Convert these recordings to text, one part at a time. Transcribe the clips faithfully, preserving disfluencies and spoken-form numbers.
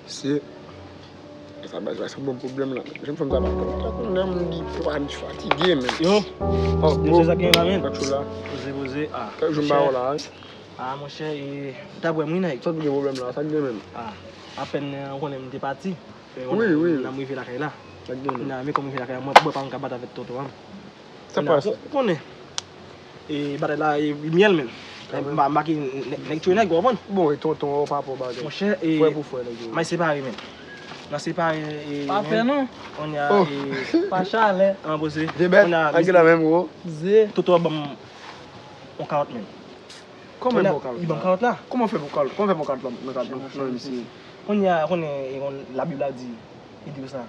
Se sa baz la, se bon pwoblèm la. Jèn fanm sa pa konn, ta konn lè moun di pa di fatige, men. Yo, oh, yo, se sa gen la, men. Kòk chou la. Poze, poze, ah. Kèk jou m pa wè w la, wi. Ah, monchè, e, ou t ap wè m, wi, nèg. Sa k gen pwoblèm la, sa k gen menm? Ah, apèn, eh, ou konnen m te pati. Eh, wi, wi. N a m rive lakay la. Sa k gen menm? N a, men kòm m rive lakay la, mwen, mwen pa m ka bat avèk tonton an. Sa pase? Ou konnen. E batay la, e, myèl menm. M pa make nèg tchwe nèg, ou konprann? Bon, e tonton an pa pran bagay. Monchè, e, frè pou frè, nèg yo. M a separe menm. N a separe, e, pa fè non. Kounye a, e, pa chalè. An poze. Vye bèt, kounye a, ak la menm, wo. Ze. Toto ban m yon kalòt menm. Kòman bon kalòt la? Li ban m kalòt la. Kòman fè bon kalòt? Kòman fè bon kalòt la nan kalòt nan misye? Kounye a, konnen, e, kon Labib la di, li di konsa,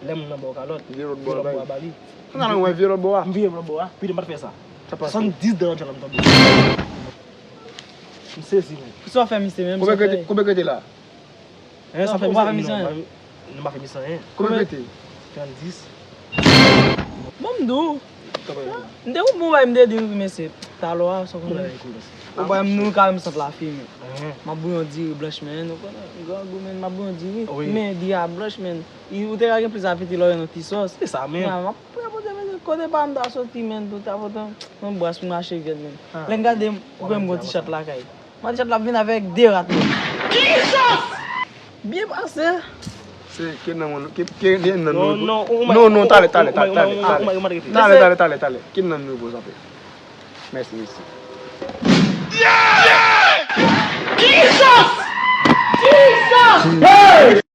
lè moun nan ba w kalòt, vye lòt bò a ba li. Kounye a, wè vye lòt bò a. M vye lòt bò a, pi de m pa t fè sa. Sa pase. Swasanndis dola djòl la m tonbe. M sezi, men. Sa w fè misye menm? Konbyen k rete, konbyen k rete la? Hein, sa fè misye anyen. Non, m pa fè misye anyen. Konbyen k rete? Tranndis. Bon, m di w. M te konn bon bay, m te di w, men se talò a, sa w konnen. Ou bay m nou karant sant la fimen. M ap bouyon diri blanch, men, ou konnen, grangou, men, m ap bouyon diri. Wi. Men diri a blanch, men. Ou te ka gen plis apeti lè w nan ti sòs. Se sa, men. M ap rapote, men, kote pa m ta soti, men, tou ta pote yon bras pou m mache vèt, men. Lè m gade, ou kwè m gon ti chat lakay. Mwen ti chat la vin avèk de rat menm. Jesus! Byen pase. Se ke nan moun, ke, ke, ke nan nou. Non, non, non, talè, talè, talè, talè, talè. Talè, talè, talè, talè. Ke nan nou pou zape. Mèsi, mèsi. Jesus! Jesus! Hey!